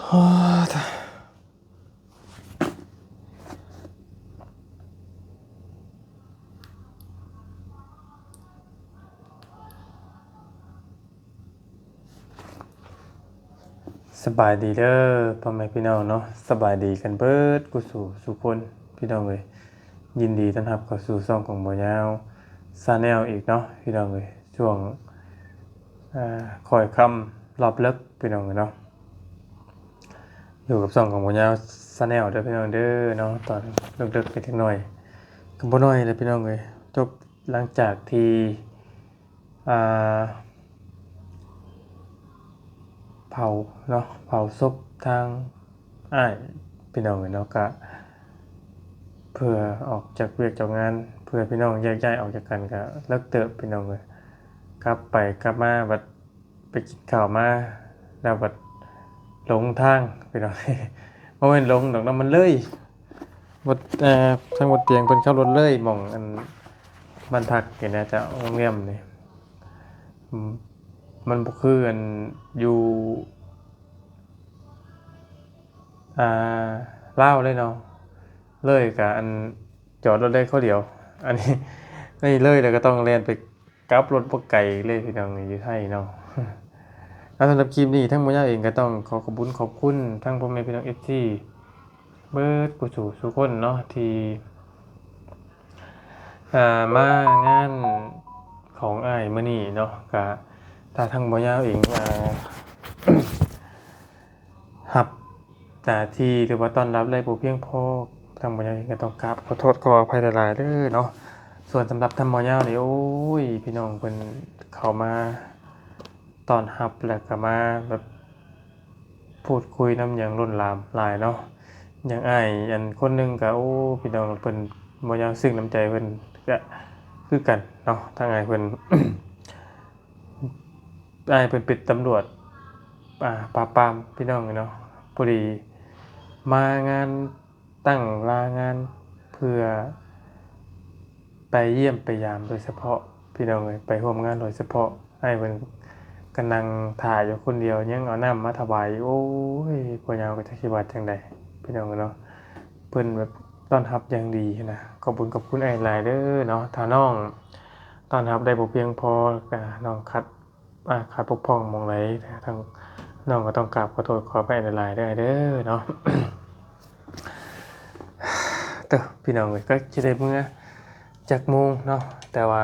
ໂອ້ ສະບາຍດີເດີພໍ່ແມ່ພີ່ນ້ອງເນາະ, ສະບາຍດີກັນເບິດກູ່ສູ່ສູ່ຄົນພີ່ນ້ອງເອີຍ. ຍິນດີຕ້ອນຮັບເຂົ້າສູ່ຊ່ອງຂອງບ່າວຍາວ Channel ອີກເນາະພີ່ນ້ອງເອີຍ. ຊ່ວງ ອາ ຄ່ອຍຄ່ຳລອບເລິກພີ່ນ້ອງເອີຍເນາະ, ຢູ່ກັບຊ່ອງຂອງບ່າວຍາວ Channel ເດີພີ່ນ້ອງເດີເນາະ. ຕອນເລິກໆ ໄປຈັກໜ້ອຍ ກໍບໍ່ໜ້ອຍແຫຼະພີ່ນ້ອງເອີຍ, ຈົບຫຼັງຈາກທີ່ ອ່າ ເຜົາເນາະ, ເຜົາສົບທາງອ້າຍພີ່ນ້ອງເອີຍເນາະ, ກະເພື່ອອກຈາກວຽກຈາກງານ, ເພື່ອພີ່ນ້ອງແຍກຍ້າຍອອກຈາກກັນ ກະເລິກເຕີບພີ່ນ້ອງເອີຍ. ກັບໄປກັບມາບັດໄປກິນເຂົ້າມາ ແລ້ວບັດຫຼົງທາງພີ່ນ້ອງ, ບໍ່ແມ່ນຫຼົງດອກເນາະ, ມັນເລີຍ ບໍ່ ເອີ ທາງບໍ່ຕຽງເພິ່ນຂັບລົດເລີຍໝ່ອງອັນບ້ານພັກນີ້ນະເຈົ້າ, ໂຮງແຮມນີ້ ອືມ ມັນບໍ່ຄືອັນຢູ່ ອ່າ ລາວເລີຍເນາະ, ເລີຍກະອັນຈອດລົດໄດ້ເຂົາດຽວ, ອັນນີ້ ອັນນີ້ເລີຍແລ້ວກໍຕ້ອງແລ່ນໄປ ກັບລົດບໍ່ໄກເລີຍພີ່ນ້ອງ ຢູ່ໄທເນາະ. ແລ້ວສຳລັບຄລິບນີ້ ທາງບ່າວຍາວເອງກໍຕ້ອງຂໍຂອບບຸນຂອບຄຸນທັງພໍ່ແມ່ພີ່ນ້ອງ ເອັຟຊີ ເບິດກູ່ສູ່ສູ່ຄົນເນາະ ທີ່ ອ່າ ມາງານຂອງອ້າຍມື້ນີ້ເນາະ. ກະຖ້າທາງບ່າວຍາວເອງ ອ່າ ຮັບໜ້າທີ່ ຫຼືວ່າຕ້ອນຮັບໄດ້ບໍ່ພຽງພໍ, ທາງບ່າວຍາວເອງກໍຕ້ອງກາບຂໍໂທດຂໍອະໄພຫຼາຍໆເດີເນາະ. ສ່ວນສຳລັບທາງບ່າວຍາວນີ້ ໂອ້ຍ ພີ່ນ້ອງເພິ່ນເຂົ້າມາຕ້ອນຮັບ ແລ້ວກໍມາແບບ ພູດຄຸຍນຳຢ່າງລົ້ນຫຼາມຫຼາຍເນາະ. ຢ່າງອ້າຍອັນຄົນໜຶ່ງກໍ ໂອ້ ພີ່ນ້ອງເພິ່ນ ບ່າວຍາວຊຶ້ງນ້ຳໃຈເພິ່ນກໍຄືກັນເນາະ, ທາງອ້າຍເພິ່ນ ອ້າຍເພິ່ນເປັນຕຳຫຼວດ ອ່າ ປາບປາມ ພີ່ນ້ອງເອີຍເນາະ. ພໍດີມາງານ ຕັ້ງລາງານເພື່ອໄປຢ້ຽມໄປຢາມໂດຍສະເພາະ ພີ່ນ້ອງເອີຍ, ໄປຮ່ວມງານໂດຍສະເພາະ. ອ້າຍເພິ່ນກໍນັ່ງຖ້າຢູ່ຄົນດຽວ ຍັງເອົານ້ຳມາຖວາຍອີກ. ໂອ້ຍ ພໍ່ຍາວກໍຈັກຊິວ່າຈັ່ງໃດ ພີ່ນ້ອງເອີຍເນາະ, ເພິ່ນແບບຕ້ອນຮັບຢ່າງດີຫັ້ນນະ. ຂອບບຸນຂອບຄຸນອ້າຍຫຼາຍເດີເນາະ. ຖ້ານ້ອງຕ້ອນຮັບໄດ້ບໍ່ພຽງພໍ ກໍນ້ອງຂັດ ອາ ຂາດບົກຜ່ອງໝ່ອງໃດ ທາງນ້ອງກໍຕ້ອງກາບຂໍໂທດຂໍອະໄພຫຼາຍໆເດີ ເດີເນາະ. ເຕີ ພີ່ນ້ອງເອີຍ ກໍຊິໄດ້ເມືອຈັກໂມງເນາະ, ແຕ່ວ່າ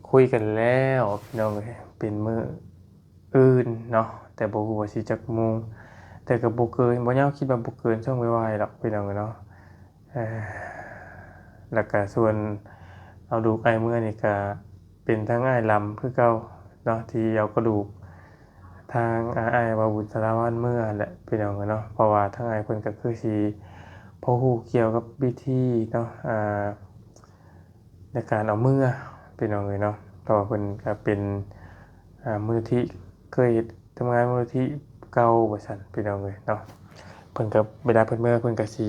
ຄຸຍກັນແລ້ວ ພີ່ນ້ອງເອີຍ ເປັນມື້ອື່ນເນາະ, ແຕ່ບໍ່ຮູ້ວ່າຊິຈັກໂມງ, ແຕ່ກໍບໍ່ເກີນ ບໍ່ຍາວ ຄິດວ່າບໍ່ເກີນຊ່ວງວາຍໆດອກ ພີ່ນ້ອງເອີຍເນາະ. ເອີ ແລ້ວກະສ່ວນເອົາດູກອ້າຍເມືອນີ້ກະເປັນທາງອ້າຍລຳຄືເກົ່າເນາະ ທີ່ເອົາກະດູກທາງ ອາ ອ້າຍບ່າວບຸນສາລາວັນເມືອແຫຼະ ພີ່ນ້ອງເອີຍເນາະ. ເພາະວ່າທາງອ້າຍເພິ່ນກະຄືຊິພໍຮູ້ກ່ຽວກັບວິທີເນາະ ອາ ໃນການເອົາເມືອ ພີ່ນ້ອງເອີຍເນາະ. ເພາະວ່າເພິ່ນກະເປັນ ອາ ມູນນິທິ ເຄີຍເຮັດ ທຳງານມູນນິທິເກົ່າວ່າຊັ້ນ ພີ່ນ້ອງເອີຍເນາະ. ເພິ່ນກໍ ເວລາເພິ່ນເມືອ ເພິ່ນກໍຊິ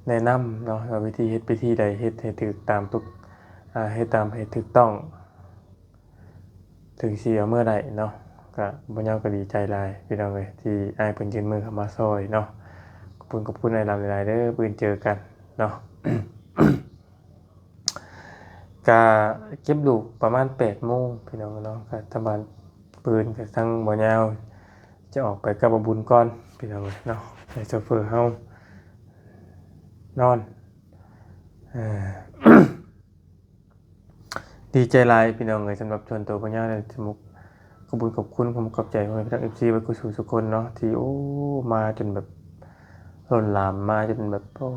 ແນະນຳເນາະ ວ່າວິທີເຮັດ ວິທີໃດເຮັດໃຫ້ຖືກຕາມທຸກ ອາ ເຮັດຕາມໃຫ້ຖືກຕ້ອງ ເຖິງຊິເອົາເມືອໄດ້ເນາະ. ກໍບ່າວຍາວກໍດີໃຈຫຼາຍ ພີ່ນ້ອງເອີຍ ທີ່ອ້າຍເພິ່ນຍື່ນມືເຂົ້າມາຊ່ອຍເນາະ. ຂອບຄຸນ ຂອບຄຸນອ້າຍລຳຫຼາຍໆເດີ ມື້ອື່ນເຈີກັນເນາະ. ກະເກັບລູກປະມານແປດໂມງ ພີ່ນ້ອງເນາະ, ກະທາງບ້ານປືນ ກະທາງບ່າວຍາວຈະອອກໄປກັບບ່າວບຸນກ່ອນ ພີ່ນ້ອງເນາະ, ໃຫ້ໂຊເຟີເຮົານອນ. ເອີ ດີໃຈຫຼາຍ ພີ່ນ້ອງເອີຍ, ສຳລັບສ່ວນໂຕບ່າວຍາວນີ້ ຂອບຄຸນ ຂອບຄຸນ ຂອບໃຈພໍ່ແມ່ພີ່ນ້ອງ ເອັຟຊີ ເບິດສູ່ສູ່ຄົນເນາະ ທີ່ ໂອ້ ມາຈົນແບບ ລົ້ນຫຼາມມາຈົນແບບ ໂອ້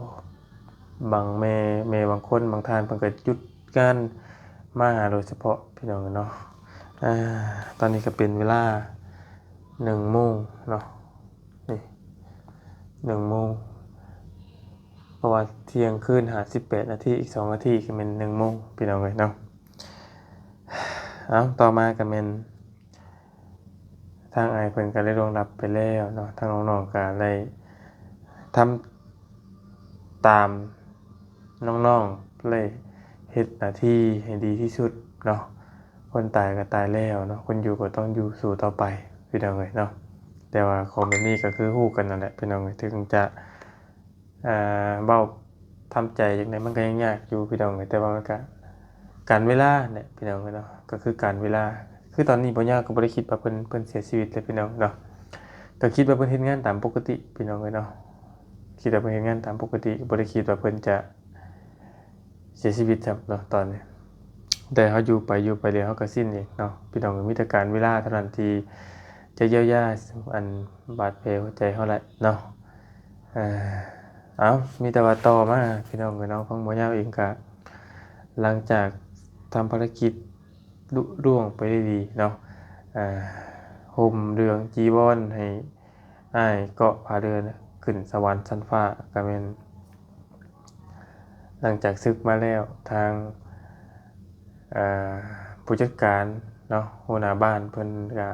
ບາງແມ່ ແມ່ບາງຄົນ ບາງທ່ານເພິ່ນກໍຢຸດງານມາຫາໂດຍສະເພາະ ພີ່ນ້ອງເນາະ. ອາ ຕອນນີ້ກໍເປັນເວລາໜຶ່ງໂມງເນາະ, ນີ້ ໜຶ່ງໂມງ ເພາະວ່າທ່ຽງຄືນຫ້າສິບແປດນາທີ ອີກສອງນາທີກໍແມ່ນໜຶ່ງໂມງ ພີ່ນ້ອງເອີຍເນາະ. ເອົາ ຕໍ່ມາກໍແມ່ນ ທາງອ້າຍເພິ່ນກໍໄດ້ລ່ວງລັບໄປແລ້ວເນາະ, ທາງນ້ອງໆກໍໄດ້ທຳຕາມນ້ອງໆ ໄດ້ເຮັດໜ້າທີ່ໃຫ້ດີທີ່ສຸດເນາະ. ຄົນຕາຍກໍຕາຍແລ້ວເນາະ, ຄົນຢູ່ກໍຕ້ອງຢູ່ສູ້ຕໍ່ໄປ ພີ່ນ້ອງເອີຍເນາະ. ແຕ່ວ່າຂອງແບບນີ້ກໍຄືຮູ້ກັນນັ້ນແຫຼະພີ່ນ້ອງເອີຍ, ເຖິງຈະ ອ່າ ເວົ້າທຳໃຈຈັ່ງໃດມັນກໍຍັງຍາກຢູ່ພີ່ນ້ອງເອີຍ, ແຕ່ວ່າມັນກໍການເວລາແຫຼະພີ່ນ້ອງເອີຍເນາະ, ກໍຄືການເວລາ. ຄືຕອນນີ້ບໍ່ຍາວກໍບໍ່ໄດ້ຄິດວ່າເພິ່ນ ເພິ່ນເສຍຊີວິດເລີຍພີ່ນ້ອງເນາະ, ກໍຄິດວ່າເພິ່ນເຮັດງານຕາມປົກກະຕິພີ່ນ້ອງເອີຍເນາະ, ຄິດວ່າເພິ່ນເຮັດງານຕາມປົກກະຕິ, ບໍ່ໄດ້ຄິດວ່າເພິ່ນຈະ ເສຍຊີວິດຊ້ຳເນາະຕອນນີ້. ແຕ່ເຮົາຢູ່ໄປຢູ່ໄປເລີຍ ເຮົາກໍຊິນເອງເນາະພີ່ນ້ອງ, ມີແຕ່ການເວລາເທົ່ານັ້ນທີ່ຈະຢຽວຢາອັນບາດແຜຫົວໃຈເຮົາໄດ້ເນາະ. ເອີ ເອົາ ມີແຕ່ວ່າຕໍ່ມາພີ່ນ້ອງເອີຍເນາະ, ຂອງບໍ່ຍາວເອງກະ ຫຼັງຈາກທຳພາລະກິດລຸລ່ວງໄປໄດ້ດີເນາະ, ເອີ ຫົ່ມເລື່ອງຈີວອນໃຫ້ ອ້າຍເກາະພາເຮືອນຂຶ້ນສະຫວັນຊັ້ນຟ້າ ກໍແມ່ນຫຼັງຈາກສຶກມາແລ້ວ ທາງ ເອີ ຜູ້ຈັດການເນາະ ຫົວໜ້າບ້ານເພິ່ນກໍ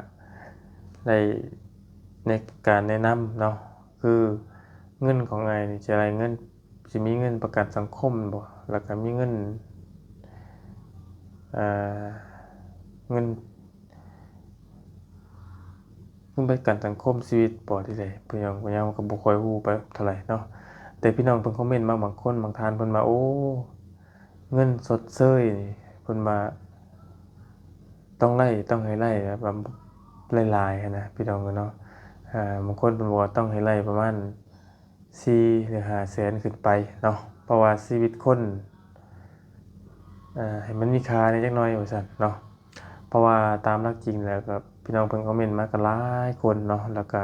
ໄດ້ໃນການແນະນຳເນາະ, ຄືເງິນຂອງອ້າຍນີ້ຈະໄດ້ເງິນ ຊິມີເງິນປະກັນສັງຄົມບໍ ແລ້ວກໍມີເງິນ ເອີ ເງິນ ເງິນປະກັນສັງຄົມຊີວິດບໍ ທີ່ໃດ ເພິ່ນຍັງ ເພິ່ນຍັງກໍບໍ່ຄ່ອຍຮູ້ປານເທົ່າໃດເນາະ. ແຕ່ພີ່ນ້ອງເພິ່ນຄອມເມັນມາບາງຄົນບາງທ່ານເພິ່ນວ່າ ໂອ້ ເງິນຊົດເຊີຍນີ້ ເພິ່ນວ່າຕ້ອງໄດ້ ຕ້ອງໃຫ້ໄດ້ແບບວ່າຫຼາຍໆ ຫັ້ນນະ ພີ່ນ້ອງເອີຍເນາະ. ເອີ ບາງຄົນເພິ່ນບອກວ່າຕ້ອງໃຫ້ໄດ້ປະມານ ສີ່ ຫຼື ຫ້າແສນຂຶ້ນໄປເນາະ, ເພາະວ່າຊີວິດຄົນ ເອີ ໃຫ້ມັນມີຄ່າແດ່ຈັກໜ້ອຍວ່າຊັ້ນເນາະ. ເພາະວ່າຕາມຫຼັກຈິງແລ້ວກໍ ພີ່ນ້ອງເພິ່ນຄອມເມັນມາກໍຫຼາຍຄົນເນາະ, ແລ້ວກໍ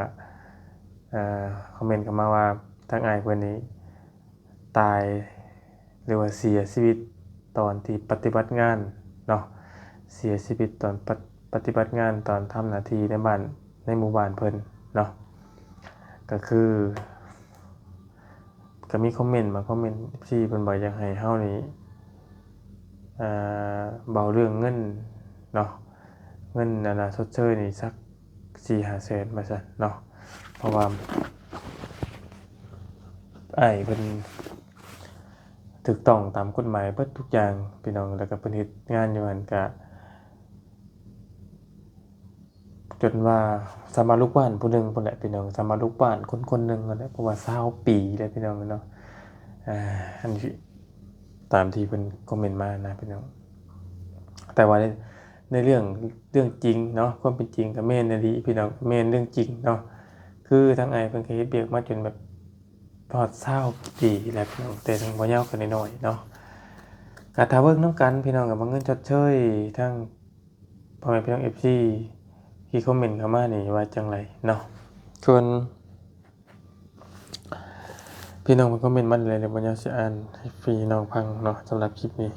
ເອີ ຄອມເມັນເຂົ້າມາວ່າທາງອ້າຍເພິ່ນນີ້ຕາຍ ຫຼືວ່າເສຍຊີວິດຕອນທີ່ປະຕິບັດງານເນາະ, ເສຍຊີວິດຕອນປະ ປະຕິບັດງານ ຕອນທຳໜ້າທີ່ໃນບ້ານໃນໝູ່ບ້ານເພິ່ນເນາະ. ກໍຄື ກໍມີຄອມເມັນ ບາງຄອມເມັນ ເອັຟຊີ ເພິ່ນບອກຢາກໃຫ້ເຮົານີ້ ເອີ ເວົ້າເລື່ອງເງິນເນາະ, ເງິນອັນນ່າຊົດເຊີຍນີ້ສັກສີ່ຫ້າແສນວ່າຊັ້ນເນາະ, ເພາະວ່າອ້າຍເພິ່ນ ຖືກຕ້ອງຕາມກົດໝາຍເບິດທຸກຢ່າງພີ່ນ້ອງ, ແລ້ວກໍເພິ່ນເຮັດງານຢູ່ຫັ້ນກະຈົນວ່າສາມາດລູກບ້ານຜູ້ໜຶ່ງພຸ້ນແຫຼະພີ່ນ້ອງ, ສາມາດລູກບ້ານຄົນຄົນໜຶ່ງຫັ້ນແຫຼະ, ເພາະວ່າຊາວປີແລ້ວພີ່ນ້ອງເນາະ. ອາ ອັນນີ້ຕາມທີ່ເພິ່ນຄອມເມັນມານະພີ່ນ້ອງ, ແຕ່ວ່າໃນ ໃນເລື່ອງ ເລື່ອງຈິງເນາະ, ຄວາມເປັນຈິງກໍແມ່ນອີ່ຫຼີພີ່ນ້ອງ, ແມ່ນເລື່ອງຈິງເນາະ. ຄືທາງອ້າຍເພິ່ນກໍເຮັດວຽກມາຈົນແບບຮອດຊາວປີແລ້ວພີ່ນ້ອງ, ແຕ່ທາງບໍ່ຍາວກໍນ້ອຍໆເນາະ. ກໍຖ້າເບິ່ງນຳກັນພີ່ນ້ອງ, ກໍວ່າເງິນຊົດເຊີຍທາງພໍ່ແມ່ພີ່ນ້ອງ ເອັຟຊີ ທີ່ຄອມເມັນເຂົ້າມານີ້ວ່າຈັ່ງໃດເນາະ. ສ່ວນ ພີ່ນ້ອງເພິ່ນຄອມເມັນມາແລ້ວ ດຽວບໍ່ຍາວຊິອ່ານໃຫ້ພີ່ນ້ອງຟັງເນາະ. ສຳລັບຄລິບນີ້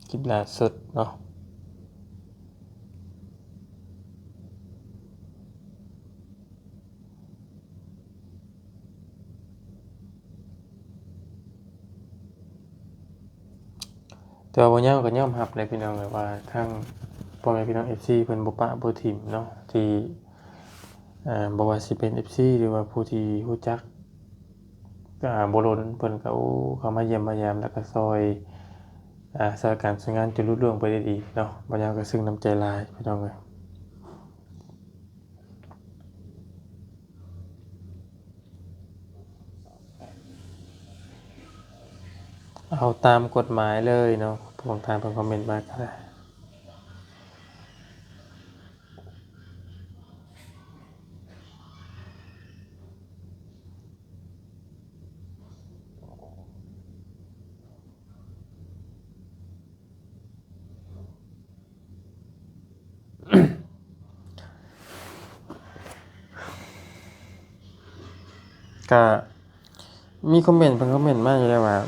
ຄລິບລ່າສຸດເນາະ, ແຕ່ວ່າບໍ່ຍາວກໍຍອມຮັບແຫຼະພີ່ນ້ອງເອີຍ ວ່າທາງພໍ່ແມ່ພີ່ນ້ອງເອັຟຊີເພິ່ນບໍ່ປະບໍ່ຖິ້ມເນາະ ທີ່ ເອີ ບໍ່ວ່າຊິເປັນເອັຟຊີ ຫຼືວ່າຜູ້ທີ່ຮູ້ຈັກ ກໍບໍ່ດົນເພິ່ນກໍ ໂອ້ ເຂົ້າມາຢ້ຽມມາຢາມ ແລ້ວກໍຊ່ອຍ ອາ ຊ່ອຍການຊ່ອຍງານຈົນລຸລ່ວງໄປໄດ້ດີເນາະ. ບໍ່ຍາວກໍເຊິ່ງນ້ຳໃຈຫຼາຍພີ່ນ້ອງເອີຍ. ເອົາຕາມກົດໝາຍເລີຍເນາະ, ພວກທ່ານເພິ່ນຄອມເມັນມາກໍໄດ້. ກະມີຄອມເມັນ ເພິ່ນຄອມເມັນມາຢູ່ແລ້ວວ່າ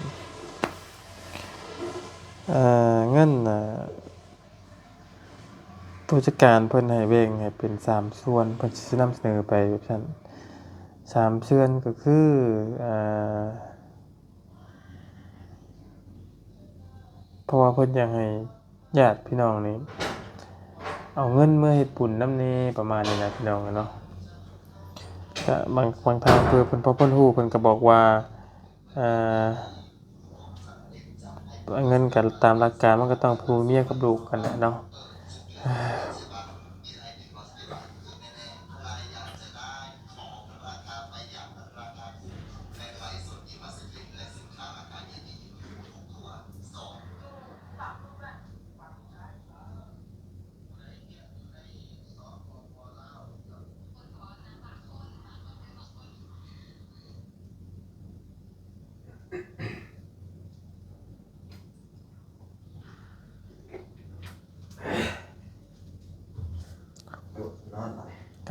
ເອີ ເງິນ ເອີ ຜູ້ຈັດການເພິ່ນໃຫ້ແບ່ງໃຫ້ເປັນສາມສ່ວນ, ເພິ່ນຊິນຳສະເໜີໄປແບບຊັ້ນ ສາມສ່ວນ ກໍຄື ເອີ ເພາະວ່າເພິ່ນຢາກໃຫ້ ຍາດພີ່ນ້ອງນີ້ເອົາເງິນເມືອເຮັດບຸນນຳແດ່ ປະມານນີ້ນະພີ່ນ້ອງເນາະ. ກະບາງ ບາງທ່ານເພື່ອເພິ່ນ ພໍເພິ່ນຮູ້ ເພິ່ນກໍບອກວ່າ ເອີ ເງິນກໍຕາມຫຼັກການມັນກໍຕ້ອງຜູ້ເມຍກັບລູກຫັ້ນແຫຼະເນາະ.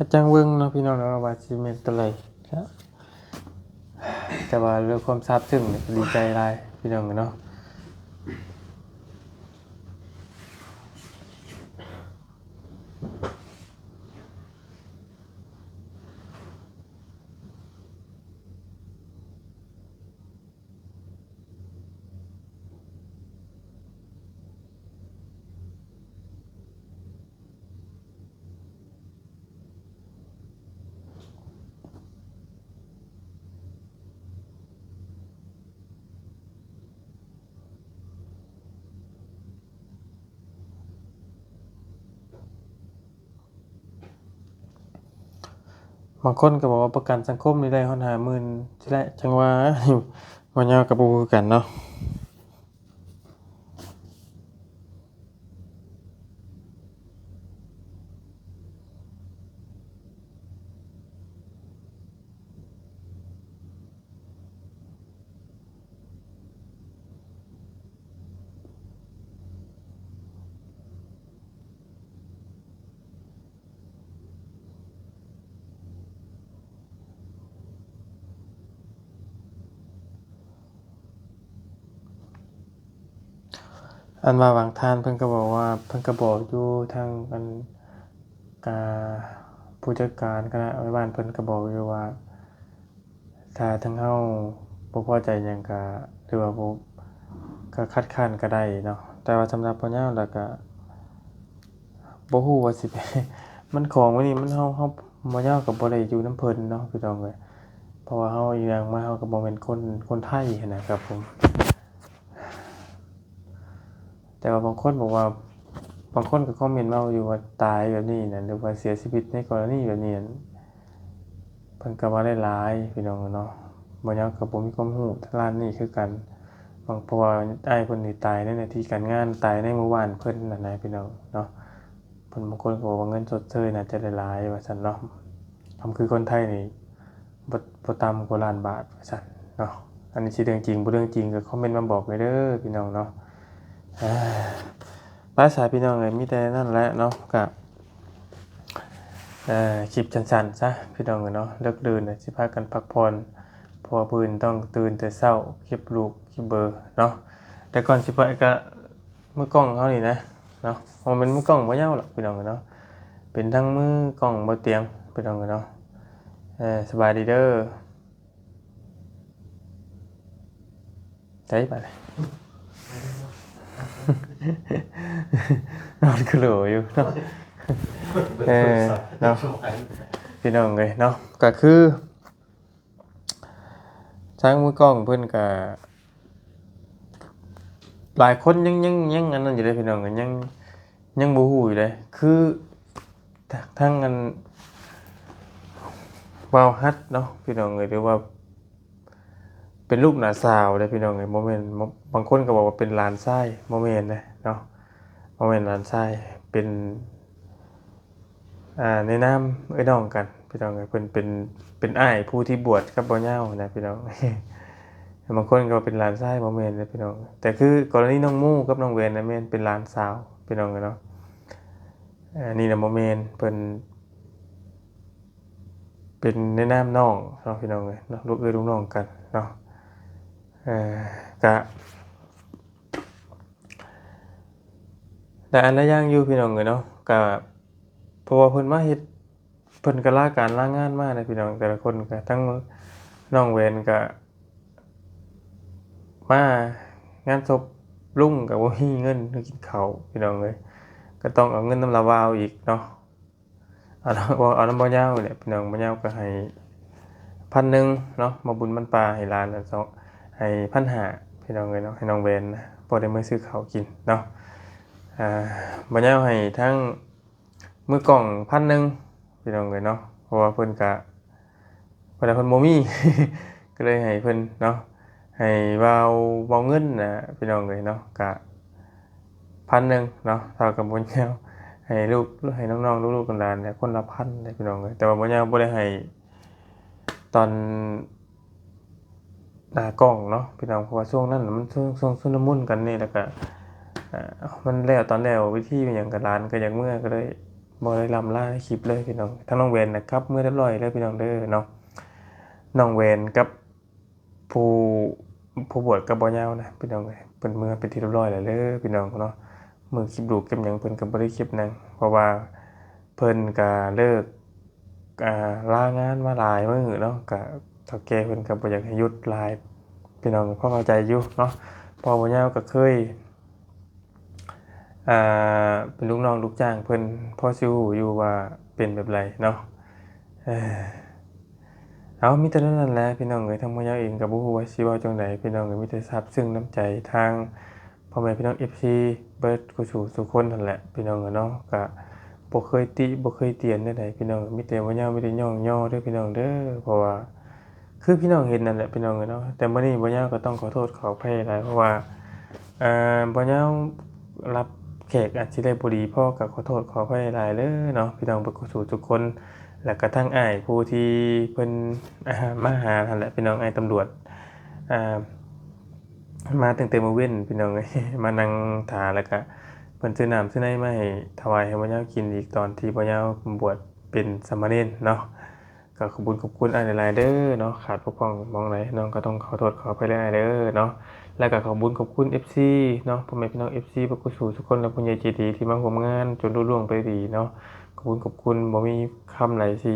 ກະຈັ່ງເບິ່ງເນາະພີ່ນ້ອງເນາະ ວ່າຊິແມ່ນໂຕໃດ ແຕ່ວ່າດ້ວຍຄວາມຊາບຊຶ້ງ ດີໃຈຫຼາຍພີ່ນ້ອງເນາະ. ບາງຄົນກໍບອກວ່າປະກັນສັງຄົມນີ້ໄດ້ຮອດຫ້າໝື່ນຊີ້ແຫຼະ ຈັ່ງວ່າ ບໍ່ຍາວກໍບໍ່ຮູ້ຄືກັນເນາະ. ອັນວ່າບາງທ່ານເພິ່ນກໍບອກວ່າ ເພິ່ນກໍບອກຢູ່ທາງອັນ ກາ ຜູ້ຈັດການຄະນະແມ່ບ້ານເພິ່ນກໍບອກຢູ່ວ່າ ຖ້າທາງເຮົາບໍ່ພໍໃຈຫຍັງກະ ຫຼືວ່າບໍ່ ກະຄັດຄ້ານກະໄດ້ເນາະ. ແຕ່ວ່າສຳລັບບໍ່ຍາວແລ້ວກະ ບໍ່ຮູ້ວ່າຊິໄປ ມັນຂອງແບບນີ້ ມັນ ເຮົາ ເຮົາ ບໍ່ຍາວກໍບໍ່ໄດ້ຢູ່ນຳເພິ່ນເນາະ ພີ່ນ້ອງເອີຍ. ເພາະວ່າເຮົາອີ່ຫຍັງມາ ເຮົາກໍບໍ່ແມ່ນຄົນ ຄົນໄທຫັ້ນນະຄັບຜົມ. ແຕ່ວ່າບາງຄົນບອກວ່າ ບາງຄົນກໍຄອມເມັນເວົ້າຢູ່ວ່າຕາຍແບບນີ້ນະ ຫຼືວ່າເສຍຊີວິດໃນກໍລະນີແບບນີ້ນັ້ນ ເພິ່ນກໍວ່າໄດ້ຫຼາຍພີ່ນ້ອງເນາະ. ບໍ່ຍາວກໍບໍ່ມີຄວາມຮູ້ທາງດ້ານນີ້ຄືກັນ. ບາງ ເພາະວ່າອ້າຍເພິ່ນນີ້ຕາຍໃນໜ້າທີ່ການງານ ຕາຍໃນໝູ່ບ້ານເພິ່ນຫັ້ນນະພີ່ນ້ອງເນາະ. ເພິ່ນບາງຄົນກໍບອກວ່າເງິນຊົດເຊີຍໜ້າຈະໄດ້ຫຼາຍວ່າຊັ້ນເນາະ. ຄຳຄືຄົນໄທນີ້ ບໍ່ ບໍ່ຕ່ຳກວ່າລ້ານບາດວ່າຊັ້ນເນາະ. ອັນນີ້ຊິເລື່ອງຈິງບໍ່ເລື່ອງຈິງກໍຄອມເມັນມາບອກແດ່ເດີພີ່ນ້ອງເນາະ. ອາ ໄປສາພີ່ນ້ອງເອີຍ ມີແຕ່ນັ້ນແຫຼະເນາະ. ກະ ເອີ ຄລິບສັ້ນໆຊະພີ່ນ້ອງເອີຍເນາະ. ເລິກດື່ນແລ້ວຊິພາກັນພັກຜ່ອນ ເພາະວ່າມື້ອື່ນຕ້ອງຕື່ນແຕ່ເຊົ້າ ເກັບລູກເກັບເບີເນາະ. ແຕ່ກ່ອນຊິໄປກະ ມືກ້ອງເຮົານີ້ນະເນາະ ບໍ່ແມ່ນມືກ້ອງບໍ່ເຍົາດອກພີ່ນ້ອງເນາະ ເປັນທັງມືກ້ອງບໍ່ຕຽງພີ່ນ້ອງເນາະ. ເອີ ສະບາຍດີເດີ. ໃສບາດນີ້ ນອນຄືໂຫຼຢູ່ເນາະ. ເອີ ເນາະ ພີ່ນ້ອງເອີຍເນາະ ກະຄື ທາງມືກ້ອງເພິ່ນກະ ຫຼາຍຄົນຍັງ ຍັງ ຍັງອັນນັ້ນຢູ່ເດ້ພີ່ນ້ອງ ຍັງ ຍັງບໍ່ຮູ້ຢູ່ເດ້. ຄືທາງອັນ ບ່າວຮັດເນາະພີ່ນ້ອງເອີຍ ຫຼືວ່າເປັນລູກນ້າສາວເດ້ພີ່ນ້ອງເອີຍ. ບໍ່ແມ່ນ ບາງຄົນກໍບອກວ່າເປັນຫຼານຊາຍ ບໍ່ແມ່ນເດ້ເນາະ ບໍ່ແມ່ນຫຼານຊາຍ ເປັນ ອ່າ ໃນນາມເອື້ອຍນ້ອງກັນພີ່ນ້ອງເອີຍ. ເພິ່ນເປັນ ເປັນອ້າຍຜູ້ທີ່ບວດກັບບ່າວເຍົານະພີ່ນ້ອງ. ບາງຄົນກໍວ່າເປັນຫຼານຊາຍ ບໍ່ແມ່ນເດ້ພີ່ນ້ອງ. ແຕ່ຄືກໍລະນີນ້ອງໝູກັບນ້ອງແຫວນນະ ແມ່ນເປັນຫຼານສາວພີ່ນ້ອງເອີຍເນາະ. ອັນນີ້ນະບໍ່ແມ່ນ ເພິ່ນເປັນໃນນາມນ້ອງເນາະພີ່ນ້ອງເອີຍເນາະ ລູກເອື້ອຍລູກນ້ອງກັນເນາະ. ເອີ ກະ ຫຼາຍອັນຫຼາຍຢ່າງຢູ່ພີ່ນ້ອງເອີຍເນາະ. ກະເພາະວ່າເພິ່ນມາເຮັດ ເພິ່ນກໍລາການລາງານມານະພີ່ນ້ອງ ແຕ່ລະຄົນ ກະທັງນ້ອງແຫວນກະມາງານສົບລຸງ ກະບໍ່ມີເງິນກິນເຂົ້າພີ່ນ້ອງເອີຍ ກະຕ້ອງເອົາເງິນນຳລາວາວອີກເນາະ. ເອົາ ເອົານຳບ່າວເຍົານີ້ແຫຼະພີ່ນ້ອງ. ບ່າວເຍົາກໍໃຫ້ພັນໜຶ່ງເນາະ ມາບຸນບັ້ນປາໃຫ້ຫຼານ ໃຫ້ພັນຫ້າພີ່ນ້ອງເອີຍເນາະ ໃຫ້ນ້ອງແຫວນນະ ພໍໄດ້ມື້ຊື້ເຂົ້າກິນເນາະ. ອ່າ ບໍ່ຍາວໃຫ້ທາງມືກ້ອງພັນໜຶ່ງ ພີ່ນ້ອງເອີຍເນາະ ເພາະວ່າເພິ່ນກະ ເພິ່ນວ່າເພິ່ນບໍ່ມີ ກໍເລີຍໃຫ້ເພິ່ນເນາະ ໃຫ້ບ່າວ ບ່າວເງິນນະ ພີ່ນ້ອງເອີຍເນາະ ກະພັນໜຶ່ງເນາະ ເທົ່າກັບບໍ່ຍາວ ໃຫ້ລູກ ໃຫ້ນ້ອງໆ ລູກໆ ຫຼານໆ ແຫຼະ ຄົນລະພັນແຫຼະ ພີ່ນ້ອງເອີຍ. ແຕ່ວ່າບໍ່ຍາວບໍ່ໄດ້ໃຫ້ຕອນ ໜ້າກ້ອງເນາະ ພີ່ນ້ອງ ເພາະວ່າຊ່ວງນັ້ນມັນຊ່ວງ ຊ່ວງຊຸນລະມຸນກັນນີ້ ແລ້ວກະ ອ່າ ມັນແລ້ວຕອນແລ້ວ ເວທີແມ່ນຫຍັງກະ ຫຼານກະຢາກເມືອ ກໍເລີຍບໍ່ໄດ້ລ່ຳລາໃນຄລິບເລີຍ ພີ່ນ້ອງ. ທາງນ້ອງແຫວນນະ ກັບເມືອຮຽບຮ້ອຍແລ້ວ ພີ່ນ້ອງເດີເນາະ. ນ້ອງແຫວນກັບຜູ້ ຜູ້ບວດກັບບໍ່ຍາວນະ ພີ່ນ້ອງເອີຍ ເພິ່ນເມືອເປັນທີ່ຮຽບຮ້ອຍແລ້ວເດີ ພີ່ນ້ອງເນາະ. ມື້ເກັບລູກເກັບຫຍັງ ເພິ່ນກໍບໍ່ໄດ້ເກັບນຳ ເພາະວ່າເພິ່ນກໍເລີກ ອ່າ ລາງານມາຫຼາຍມື້ເນາະ ກະເຖົ້າແກ່ເພິ່ນກໍບໍ່ຢາກໃຫ້ຢຸດຫຼາຍ ພີ່ນ້ອງພໍເຂົ້າໃຈຢູ່ເນາະ. ເພາະວ່າບໍ່ຍາວກໍເຄີຍ ອ່າ ເປັນລູກນ້ອງລູກຈ້າງເພິ່ນ ພໍຊິຮູ້ຢູ່ວ່າເປັນແບບໃດເນາະ. ເອີ ເອົາ ມີແຕ່ນັ້ນແຫຼະ ພີ່ນ້ອງເອີຍ. ທາງບໍ່ຍາວເອງກໍບໍ່ຮູ້ວ່າຊິເວົ້າຈັ່ງໃດ ພີ່ນ້ອງເອີຍ ມີແຕ່ຊາບຊຶ້ງນ້ຳໃຈທາງພໍ່ແມ່ພີ່ນ້ອງ ເອັຟຊີ ເບິດຄູ່ສູ່ສູ່ຄົນຫັ້ນແຫຼະ ພີ່ນ້ອງເອີຍເນາະ. ກະບໍ່ເຄີຍຕິ ບໍ່ເຄີຍຕຽນແນວໃດ ພີ່ນ້ອງເອີຍ ມີແຕ່ບໍ່ຍາວມີແຕ່ຍ້ອງຍໍເດີ ພີ່ນ້ອງເດີ ເພາະວ່າ ຄືພີ່ນ້ອງເຫັນນັ້ນແຫຼະ ພີ່ນ້ອງເອີຍເນາະ. ແຕ່ມື້ນີ້ບໍ່ຍາວກໍຕ້ອງຂໍໂທດຂໍອະໄພຫຼາຍ ເພາະວ່າ ເອີ ບໍ່ຍາວຮັບແຂກອາດຊິໄດ້ບໍ່ດີພໍ ກໍຂໍໂທດຂໍອະໄພຫຼາຍເດີເນາະ ພີ່ນ້ອງເບິດຄູ່ສູ່ທຸກຄົນ. ແລ້ວກໍທັງອ້າຍຜູ້ທີ່ເພິ່ນ ອ່າ ມາຫາຫັ້ນແຫຼະ ພີ່ນ້ອງ ອ້າຍຕຳຫຼວດ ອ່າ ມາຕັ້ງແຕ່ມື້ເວັນ ພີ່ນ້ອງເອີຍ ມານັ່ງຖ້າ ແລ້ວກໍເພິ່ນຊື້ນ້ຳຊື້ໃນມາໃຫ້ ຖວາຍໃຫ້ບໍ່ຍາວກິນອີກ ຕອນທີ່ບໍ່ຍາວບວດເປັນສາມະເນນເນາະ. ກໍຂອບຄຸນຂອບຄຸນອ້າຍຫຼາຍໆເດີເນາະ ຂາດບົກຜ່ອງໝ່ອງໃດ ນ້ອງກໍຕ້ອງຂໍໂທດຂໍອະໄພຫຼາຍໆເດີເນາະ. ແລ້ວກໍຂອບຄຸນຂອບຄຸນ ເອັຟຊີ ເນາະ ພໍ່ແມ່ພີ່ນ້ອງ ເອັຟຊີ ເບິດຄູ່ສູ່ທຸກຄົນ ແລະ ຜູ້ໃຫຍ່ໃຈດີທີ່ມາຮ່ວມງານຈົນລຸລ່ວງໄປດ້ວຍດີເນາະ. ຂອບຄຸນຂອບຄຸນ ບໍ່ມີຄຳໃດຊິ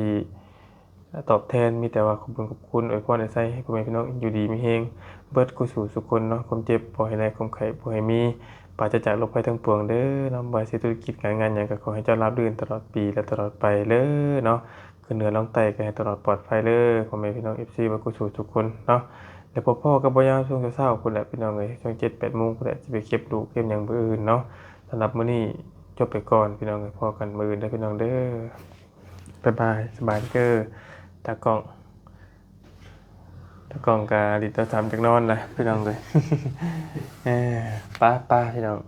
ຕອບແທນ ມີແຕ່ວ່າຂອບຄຸນຂອບຄຸນ ອວຍພອນອາໄສໃຫ້ພໍ່ແມ່ພີ່ນ້ອງຢູ່ດີມີແຮງເບິດຄູ່ສູ່ທຸກຄົນເນາະ. ຄວາມເຈັບບໍ່ໃຫ້ໄດ້ ຄວາມໄຂ້ບໍ່ໃຫ້ມີ ປາສະຈາກໂລກໄພທັງປວງເດີເນາະ. ບໍ່ວ່າຊິທຸລະກິດການງານຫຍັງ ກໍຂໍໃຫ້ເຈົ້າລາບລື່ນຕະຫຼອດປີ ແລະ ຕະຫຼອດໄປເດີເນາະ. ຂຶ້ນເໜືອລ່ອງໃຕ້ກໍໃຫ້ຕະຫຼອດປອດໄພເດີ ພໍ່ແມ່ພີ່ນ້ອງ ເອັຟຊີ ເບິດຄູ່ສູ່ທຸກຄົນເນາະ. ແລ້ວພົບພໍ້ກັບບໍ່ຍາວຊ່ວງເຊົ້າໆພຸ້ນແຫຼະ ພີ່ນ້ອງເອີຍ ຊ່ວງເຈັດແປດໂມງພຸ້ນແຫຼະ ຊິໄປເກັບລູກເກັບຫຍັງມື້ອື່ນເນາະ. ສຳລັບມື້ນີ້ຈົບໄປກ່ອນ ພີ່ນ້ອງເອີຍ ພໍ້ກັນມື້ອື່ນເດີ ພີ່ນ້ອງເດີ. ບາຍບາຍ ສະບາຍດີເດີ. ຕາກ້ອງ ຕາກ້ອງກໍຫຼິ້ນໂທລະສັບ ຢາກນອນລະ ພີ່ນ້ອງເອີຍ. ເອີ ປາ ປາ ພີ່ນ້ອງ.